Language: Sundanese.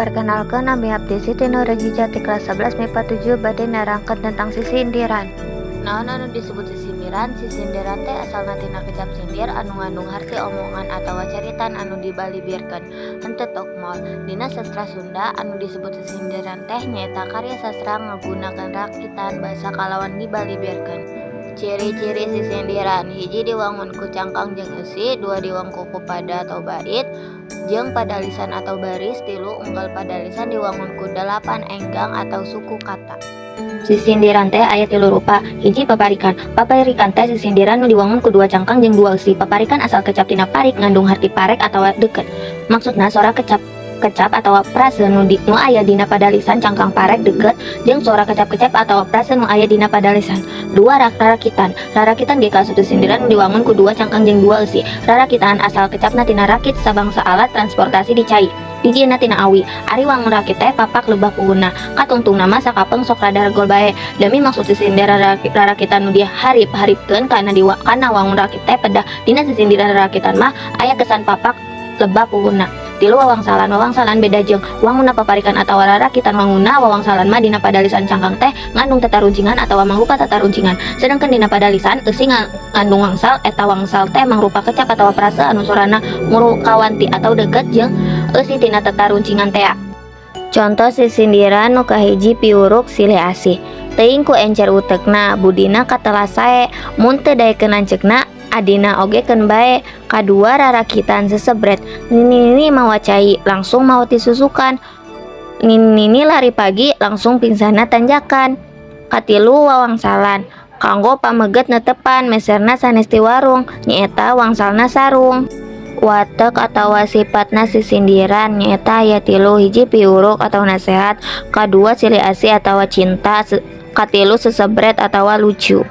Perkenalkan, nami abdi Siti Nurhijah ti kelas 11 MIPA 7 bade nerangkeun tentang sisindiran. Naon anu disebut sisindiran? Sisindiran teh asalna tina kecap sindir anu ngandung harti omongan atawa caritaan anu dibalibirkeun, henteu tokmol. Dina sastra Sunda, anu disebut sisindiran teh nyaeta karya sastra ngagunakeun rakitan basa kalawan dibalibirkeun. Ciri-ciri sisindiran: 1. Diwangun ku cangkang jeung eusi. 2. Diwangku ku pada atau bait jeung padalisan atau baris. 3. Unggal padalisan diwangun ku dalapan enggang atau suku kata. Sisindiran teh aya tilu rupa. 1. Paparikan. Paparikan teh sisindiran nu diwangun ku dua cangkang jeung dua eusi. Paparikan asal kecap tina parik, ngandung harti parek atawa deukeut. Maksudna, sora kecap kecap atawa frase nu aya dina padalisan cangkang parek deukeut jeung sora kecap-kecap atawa frase nu aya dina padalisan. 2. Rarakitan. Rarakitan ge kaasup sisindiran nu diwangun ku dua cangkang jeung dua eusi. Rarakitan asal kecapna tina rakit, sabangsa alat transportasi di cai. Dijieunna tina awi. Ari wangun rakit teh papak lebah puhunna. Katungtungna mah sakapeung sok rada regol bae. Dami maksud sisindiran rarakitan nu diharip-haripkeun kana wangun rakit teh pedah dina sisindiran rarakitan mah aya kesan papak lebah puhunna. 3. Wawangsalan. Wawangsalan beda jeung wangunna paparikan atawa rarakitan. Wangunna wawangsalan mah dina padalisan cangkang teh ngandung tataruncingan atawa mangrupa tataruncingan, sedangkan dina padalisan eusi ngandung wangsal. Eta wangsal teh mangrupa kecap atawa frase anu sorana murukawanti atau deukeut jeung eusi tina tataruncingan tea. Conto sisindiran nu kahiji, piwuruk silih asih. Teuing ku encer utekna, budina katelah sae, mun teu daekeun lanceukna, adina oge keun bae. Kadua, rarakitan sesebret. Nini-nini mawa cai, langsung maot disusukan. Nini-nini lari pagi, langsung pingsanna tanjakan. Katilu, wawangsalan. Kanggo pameget netepan, meserna sanes ti warung, nyaeta wangsalna sarung. Watek atawa sipatna sisindiran nyaeta aya tilu: 1. Piwuruk atau nasehat, kadua, silih asih atawa cinta, katilu, sesebret atawa lucu.